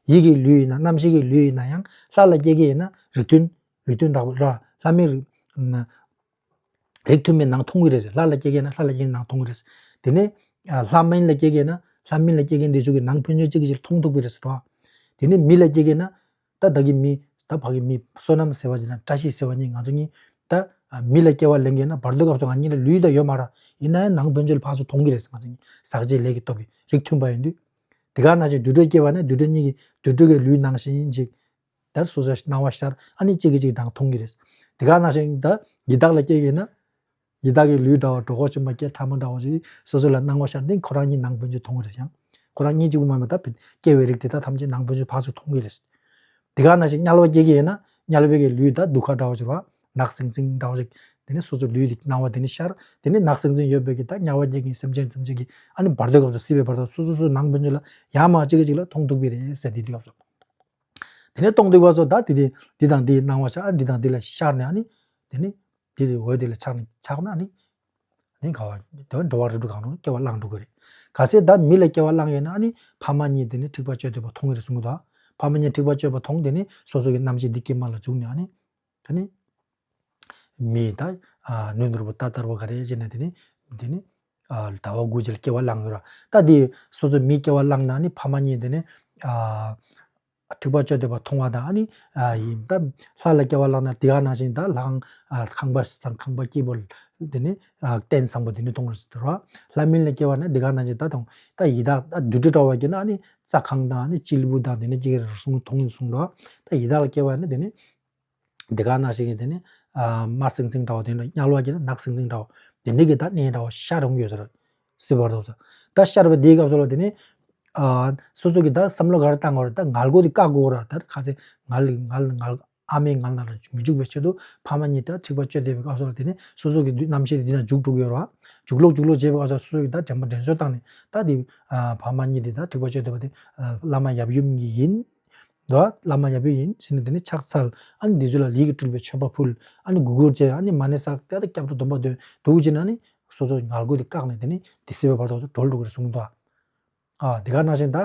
ཡིད་ཀྱི་ལུས་ཡིན་ན་རྣམ་ཤེས་ཀྱི་ལུས་ཡིན་ན་ཡང་ལྷ་ལ་སྐྱེ་གི་ཡིན་ན་རིགས་མཐུན་རིགས་མཐུན་བདག་པོ་ར་ལྷ་མིན་རིགས། རིགས་མཐུན་པའི་ནང་མཐོང་གི་རེད་ཟེར། ལྷ་ལ་སྐྱེ་གི་ན་ལྷ་ལ་སྐྱེ་གི་ནང་མཐོང་གི་རེད་ཟེར། དེ་ནས་ལྷ་མིན་ལ་སྐྱེ་གི་ན་ལྷ་མིན་ལ་སྐྱེ་གི་འདི་ཚོ་གི་ནང་ཕན་ཚུན་གཅིག་གིས་གཅིག་ལ་མཐོང་ཐུབ་ཀྱི་རེད་ཟེར་བ། དེ་ནས་མི་ལ་སྐྱེ་གི་ན་ད་ད་གི་མི་ད་ཕ་གི་མི་བསོད་ནམས་ཟེར་བ་ཅིག་དང་བཀྲ་ཤིས་ཟེར་བ་གཉིས་ང་ཚོ་གཉིས་ད་མི་ལ་སྐྱེ་བ་ལེན་གི་ན་བར་དོ་སྐབས་སུ་ང་གཉིས་ལ་ལུས་ད་ཡོད་མ་རེད། ཡིན་ན་ཡང་ནང་ཕན་ཚུན་ལ་ཕར་ཚུར་མཐོང་གི་རེད་ཟེར། ང་ཚོ་གཉིས་ཟག་བཅས་ལས་ཀྱི་སྟོབས་ཀྱིས་རིགས་མཐུན་པ་ཡིན་དུས། དེ་ག་ནང་བཞིན་དུར་ཁྲོད་སྐྱེ་བ་ན་དུར་ཁྲོད་གཉིས་ཀྱི་དུར་ཁྲོད་ཀྱི་ལུས་ནང་བཞིན་ཅིག་ད་སོ་སོའི་སྣང་བ་ཤར་ཨ་ནི་གཅིག་གིས་གཅིག་དང་མཐོང་གི་རེད། དེ་ག་ནང་བཞིན་ད་ཡི་དྭགས་ལ་སྐྱེ་གི་ན། ཡི་དྭགས་ཀྱི་ལུས་འདྲ་བ་གྲོགས་པོ་ཆུང་མ་སྐད་ཕྲ་མོ་འདྲ་བ་ཞིག་སོ་སོ་ལ་སྣང་བ་ཤར་ཏེ་ཁོ་རང་གཉིས་ནང་ཕན་ཚུན་མཐོང་གི་རེད་ཀྱང་། ཁོ་རང་གཉིས་གཅིག་པུ་མ་མེད་ད་སྐྱེ་བའི་རིགས་དེ་དག་ཐམས་ཅད་ནང་ཕན་ཚུན་ཕར་ཚུར་མཐོང་གི་རེད། དེ་ག་ནང་བཞིན་དམྱལ་བ་སྐྱེ་གི་ཡིན་ན་དམྱལ་བའི་གི་ལུས་ད་དུད་ཁ་འདྲ་བ་ཞིག་རེད་བ། ནག་སིང་སིང་འདྲ་བ་ཞིག་དེ་ནས་སོ་སོ་ལུས་དེ་སྣང་བ་དེ་ནས་ཤར། དེ་ནས་ནག་སིང་སིང་ཡོད་པའི་གི་ད་དམྱལ་བ་སྐྱེ་གི་སེམས་ཅན་ཐམས་ཅད་ཀྱིས་ཨ་ནི་བར་དོའི་སྐབས་སུ་སྲིད་པའི་བར་དོ་སོ་སོ་སོའི་ནང་ཕན་ཚུན་ལ་ཡར་མར་གཅིག་གིས་གཅིག་ལ་མཐོང་ཐུབ་ཀྱི་རེད་ཟེར། དེ་དུས་སྐབས་སུ། དེ་ནས་མཐོང་དུས་སྐབས་སུ་ད་དེ་དེ་འདི་དང་འདི་སྣང་བ་ཤར་འདི་དང་འདི་ལ་ཤར་ནས་ཨ་ནི། དེ་ནས་ དེ་དེ་འོད་དེ་ལ་ཆགས་ནས་ཆགས་ན་ཨ་ནི། ཨ་ནི་ག་བ། དེ་བ་འགྲོ་བ་རིགས་དྲུག་གང་རུང་སྐྱེ་བ་བླངས་འགྲོ་གི་རེད། གལ་སྲིད་ད་མི་ལ་སྐྱེ་བ་བླངས་ཡོད་ན་ཨ་ནི་ཕ་མ་གཉིས་དེ་ནི་འཁྲིག་པ་བཅོས་ཐུབ་པ་མཐོང་གི་རེད་གསུང་གི་འདུག་ཕ་མ་གཉིས་འཁྲིག་པ་བཅོས་པ་མཐོང་དེ་ནི་སོ་སོ་གི་རྣམ་ཤེས་འདི་སྐྱེས་མ་ལ་འཇུག་ནས་ཨ་ནི། ད་ནི། མི་ད། ཨ་ནུ་ནོར་བུ་རྟ་དར་བ་ག་རེ་བྱས་ནས་དེ་ནི། དེ་ནི། ཨ་ཟླ་བ་དགུ་ཅིག་ལ་སྐྱེ་བ་བླངས་ཡོད་ར། ད་དེ་སོ་སོ་མི་སྐྱེ་བ་བླངས་ན་ནི་ཕ་མ་གཉིས་དེ་ནི། ཨ་འཁྲིག་པ་བཅོས་ཐུབ་པ་མཐོང་བ་དང་ཨ་ནི། ཨ་ཡིན་ད། ལྷ་ལ་སྐྱེ་བ་བླངས་ན་དེ་ག་ནང་བཞིན་ད་ལྷ་ཁང་། ཨ་ཁང་པ་དང་ཁང་པ་སྐྱིད་པོ། དེ་ནི། ཨ་རྟེན་བཟང་པོ་དེ་ནི་མཐོང་ར་ཟེར་བ། ལྷ་མིན་ལ་སྐྱེ་བ་ན་དེ་ག་ནང་བཞིན་ད་དང་ད་ཡི་དྭགས་ད་བདུད་འདྲེ་འདྲ་བ་སྐྱེ་ན་ཨ་ནི་རྩྭ་ཁང་དང་ཨ་ནི་སྤྱིལ་བུ་དང་དེ་ནི་སྐྱེ་གི་རེད་གསུང་མཐོང་ཡིན་གསུང་འདུག་ད་ཡི་དྭགས་ལ་སྐྱེ་བ་ན་དེ་ནི། དེ་ག་ནང་བཞིན་གྱི་དེ་ནི། ཨ་དམར་སིང་སིང་འདྲ་བོ་དེ་འདྲ་དམྱལ་བ་གྱི་ནག་སིང་སིང་འདྲ་བོ་དེ་འདྲ་གི་ད་གནས་འདྲ་བོ་ཤར་ཡོང་གི་ཡོད་ཟེར། སྲིད་པ་བར་དོ་ཟེར། ད་ཤར་བ་དེའི་སྐབས་སུ་ལ་དེ་ནི། ཨ་སོ་སོ་གི་ད་བསམ་བློ་ག་རེ་བཏང་དགོས་རེད། ད་མངལ་སྒོ་དེ་བཀག་དགོས་ར། ད་ཁ་ཚེ་མངལ་མངལ་མངལ་ཨ་མའི་མངལ་ནང་ལ་མི་འཇུག་པའི་ཆེད་དུ་ཕ་མ་གཉིས་ད་འཁྲིག་པ་བཅོས་བསྡད་པའི་སྐབས་སུ་ལ་དེ་ནི་སོ་སོ་གི་རྣམ་ཤེས་དེ་འདི་ན་འཇུག་འགྲོ་གི་ཡོད་ར། འཇུག་ལོག་འཇུག་ལོག་བྱས་པའི་སྐབས་སུ་སོ་སོ་གི་ད་དྲན་པ་དྲན་གསོ་བཏང་ནས་ད་དེ། ཨ་ཕ་མ་གཉིས་དེ་ད་འཁྲིག་པ་བཅོས་བསྡད་པ་དེ་ཨ་བླ་མ་ཡབ་ཡུམ་གྱི་ཡིན། འདུག་བླ་མ་ཡབ་ཡུམ་ཡིན་ཟེར་ནས་དེ་ནི་ཕྱག་འཚལ། ཨ་ནི་འདི་ཚོ་ལ་ལས་ཀྱི་སྤྲུལ་པའི་མཆོད་པ་ཕུལ། ཨ་ནི་གུས་བཀུར་བྱས། ཨ་ནི་མ་ཎི་བསགས། དེ་ལྟར་སྐྱབས་འགྲོ་སྡོམ་པ་འདོན་འདུག་བྱས་ན་ཨ་ནི་སོ་སོ་མངལ་སྒོ་དེ་བཀག་ནས་དེ་ནི་དེ་སྲིད་པའི་བར་དུ་གྲོལ་འགྲོ་གི་རེད་གསུངས་འདུག་ཨ་དེ་ག་ནང་བཞིན་ད།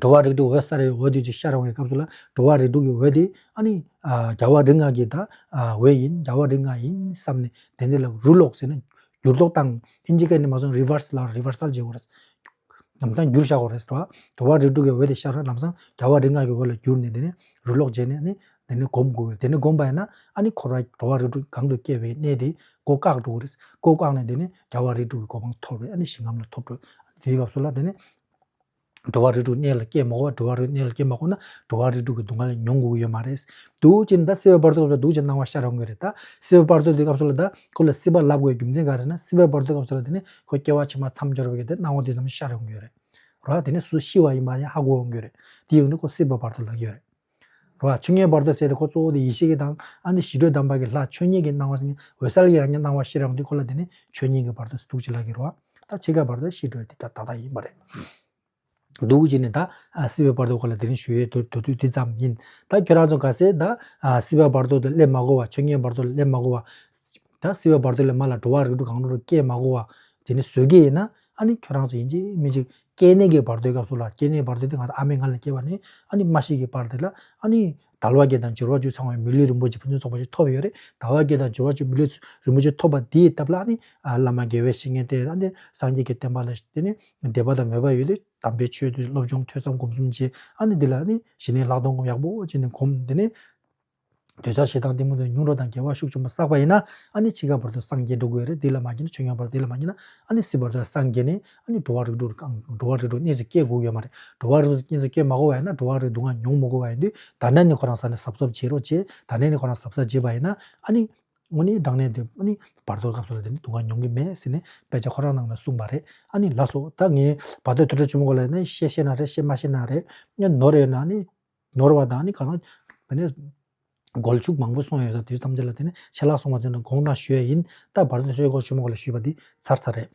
འགྲོ་བ་རིགས་དྲུག་འོད་གསལ་བའི་འོད་དེ་ཅིག་ཤར་འོང་བའི་སྐབས་སུ་ལ་འགྲོ་བ་རིགས་དྲུག་གི་འོད་དེ་ཨ་ནི། ཨ་རྒྱལ་བ་རིགས་ལྔ་གི་ད། ཨ་འོད་ཡིན། རྒྱལ་བ་རིགས་ལྔ་ཡིན་བསམ་ནས་དེ་འདི་ལ་རུ་ལོག་ཟེར་ན་འགྱུར་ལྡོག་བཏང་། ཨིན་ཇི་སྐད་ནས་མ་སོང་རི་ཝར་སི་ལ་རི་ཝར་སལ་བྱེད་དགོས་རེད། ལམ་སང་བསྒྱུར་བཞག་དགོས་རེད་ཟེར་བ། འགྲོ་བ་རིགས་དྲུག་གི་འོད་དེ་ཤར་བ་ལམ་སང་རྒྱལ་བ་རིགས་ལྔ་གི་འོད་ལ་བསྒྱུར་ནས་དེ་ནས་རུ་ལོག་བྱས་ནས་ནི་དེ་ནས་སྒོམ་དགོས་རེད། དེ་ནས་སྒོམ་པ་ཡིན་ན་ཨ་ནི་འཁོར་བ་འགྲོ་བ་རིགས་དྲུག་གང་དུ་སྐྱེ་བའི་གནས་དེ་སྒོ་བཀག་འགྲོ་གི་རེད། སྒོ་བཀག་ནས་དེ་ནས་རྒྱལ་བ་རིགས་དྲུག་གི་གོ་འཕང་ཐོབ་རེད། ཨ་ནི་ཞིང་ཁམས་ལ་ཐོབ་འགྲོ། དེའི་སྐབས་སུ་ལ་དེ་ནས་འགྲོ་བ་རིགས་དྲུག་གནས་ལ་སྐྱེ་མ་དགོས་པ། འགྲོ་བ་རིགས་གནས་ལ་སྐྱེ་མ་དགོས་ན་འགྲོ་བ་རིགས་དྲུག་གི་སྡུག་བསྔལ་མྱོང་དགོས་ཀྱི་ཡོད་མ་རེད། འདུག་ཅེ་ན་ད་སྲིད་པའི་བར་དོ་སྐབས་སུ་འདུག་ཅེ་སྣང་བ་ཤར་ཡོང་གི་རེད། ད་སྲིད་པའི་བར་དོ་དེའི་སྐབས་སུ་ལ་ད་ཁོ་ལ་སྲིད་པ་ལབ་དགོས་རྒྱུ་མཚན་ག་རེ་ཟེར་ན་སྲིད་པའི་བར་དོའི་སྐབས་སུ་ལ་དེ་ནི་ཁོ་སྐྱེ་བ་ཕྱི་མ་མཚམས་སྦྱོར་བའི་གི་དེ་སྣང་བ་དེ་ཙམ་ཤར་ཡོང་གི་ཡོད་རེད། རོ། དེ་ནི་སུ་ཤི་བ་ཡིན་པ་ཡང་ཧ་གོ་ཡོང་གི་རེད། དེ་ཡོང་དུས་ཁོ་སྲིད་པའི་བར་དོ་ལབ་ཀྱི་ཡོད་རེད། རོ། ཆོས་ཉིད་བར་དོ་ཟེར་ཏེ་ཁོ་གཙོ་བོ་དེ་ཡེ་ཤེས་ཀྱི་དང་ཨ་ནི་ཞི་ཁྲོའི་གདམས་པ་གི་ལྷ་ཆོས་ཉིད་ཀྱི་སྣང་བ་ཟེར་ནས་འོད་གསལ་གྱི་རང་ཉིད་སྣང་བ་ཤར་ཡོང་དུས་ཁོ་ལ་དེ་ནི་ཆོས་ཉིད་ཀྱི་བར་དོ་ཟེར་འདུག་ཅེ་ལབ་ཀྱི་རེད་བ། ད་འཆི་ཁའི་བར་དོ་ཤི་འགྲོ་དེ་ད་ད་ལྟ་ཡིན་པ་རེད། འདུག་ཅེ་ནས་ད་ཨ་སྲིད་པའི་བར་དོ་སྐོར་ལ་དེ་རིང་ཞུ་ཡས་དུ་དུ་དུས་འདི་ཙམ་ཡིན། ད་ཁྱོད་རང་ཚོ་ག་ཚད་ད་ཨ་སྲིད་པའི་བར་དོ་དུ་སླེབས་མ་དགོས་པ། ཆོས་ཉིད་བར་དོ་ལ་སླེབས་མ་དགོས་པ། ད་སྲིད་པའི་བར་དོ་ལས་མ་ལ་འགྲོ་བ་རིགས་དྲུག་གང་རུང་སྐྱེ་མ་དགོས་པ། དེ་ནི་བཟོད་ཀྱི་ཡིན་ན་ཨ་ནི་ཁྱོད་རང་ཚོ་ཡིན་གཅིག་མིན་གཅིག་སྐྱེ་གནས་ཀྱི་བར་དོའི་སྐབས་སུ་ལ་སྐྱེ་གནས་བར་དོ་དེ་ང་ཚོ་ཨ་མའི་མངལ་ལ་སྐྱེས་པ་ནི་ཨ་ནི་མ་ཤི་གི་བར་དེ་ལ་ཨ་ནི་དལ་བ་བརྒྱད་དང་འབྱོར་བ་བཅུ་ཚང་བའི་མི་ལུས་རིན་པོ་ཆེ་ཕུན་སུམ་ཚོགས་པ་ཞིག་ཐོབ་ཡོད་རེད། དལ་བ་བརྒྱད་དང་འབྱོར་བ་བཅུ་མི་ལུས་རིན་པོ་ཆེ་ཐོབ་པ་དེའི་སྟབས་ལ་ཨ་ནི་ཨ་བླ་མ་དགེ་བའི་བཤེས་གཉེན་དེ་ཨ་ནི་སངས་རྒྱས་ཀྱི་བསྟན་པ་ལ་དེ་ནི་དད་པ་དང་མོས་པ་ཡོད་དུས་དམ་པའི་ཆོས་དེ་སློབ་སྦྱོང་ཐོས་བསམ་སྒོམ་གསུམ་བྱས། ཨ་ནི་འདི་ལ་ཨ་ནི་ཞི་གནས་ལྷག་མཐོང་སྒོམ་ཡག་པོ་བྱས་ནས་སྒོམ། དེ་ནི་འདོད་ཆགས་ཞེ་སྡང་གཏི་མུག་དང་ཉོན་མོངས་དང་དགེ་བ་ཤུགས་ཆེན་པོ་བསགས་པ་ཡིན་ན་ཨ་ནི་འཆི་ཁའི་བར་དུ་སངས་རྒྱས་འགྲོ་དགོས་རེད། དེ་ལ་མ་སྐྱེས་ན་ཆོས་ཉམས་པར་དེ་ལ་མ་སྐྱེས་ན་ཨ་ནི་སྲིད་པར་དུ་སངས་རྒྱས་ནས་ཨ་ནི་འགྲོ་བ་རིགས་དྲུག་གང་འགྲོ་བ་རིགས་དྲུག་གནས་སུ་སྐྱེ་དགོས་ཡོད་མ་རེད། འགྲོ་བ་རིགས་དྲུག་གནས་སུ་སྐྱེ་མ་དགོས་པ་ཡིན་ན་འགྲོ་བ་རིགས་སྡུག་བསྔལ་མྱོང་མ་དགོས་པ་ཡིན་དུས་ད་ལྟ་ནས་ཁོ་རང་ས་ནས་གཟབ་གཟབ་བྱེད་རོགས་བྱེད། ད་ལྟ་ནས་ཁོ་རང་གཟབ་གཟབ་བྱེད་པ་ཡིན་ན་ཨ་ནི་དངོས་གནས་དྲང་གནས་དེ་ཨ་ནི་བར་དོ་སྐབས་སུ་ལ་དེ་ནི་སྡུག་བསྔལ་མྱོང་གི་མེད་ཟེར་ནས་དཔེ་ཆ་ཁོ་རང་ནང་ན་གསུངས་པ་རེད། ཨ་ནི་ལགས་སོ། ད་ངས་བར་དོ་ཐོས་གྲོལ་ཆེན་མོ་སྐོར་ལ་ནི་བཤད་ཤེས་ན་རེད། བཤད་མ་ཤེས་ན་རེད། ནོར་ཡོད་ན་ནི་ནོར་བ་དང་ནི་གང་རུང་བ་ནི་འགོལ་ཤུགས་མང་པོ་སོང་ཡོད་ས་དུས་ཐམས་ཅད་ལ་དེ་ནི་ཆད་ལྷག་སོང་བ་ཚོ་ནི་དགོངས་དག་ཞུ་ཡ་ཡིན། ད་བར་དོ་ཐོས་གྲོལ་ཆེན་མོ་སྐོར་ལ་ཞུས་པ་འདི་ཚར་ཚར་རེད།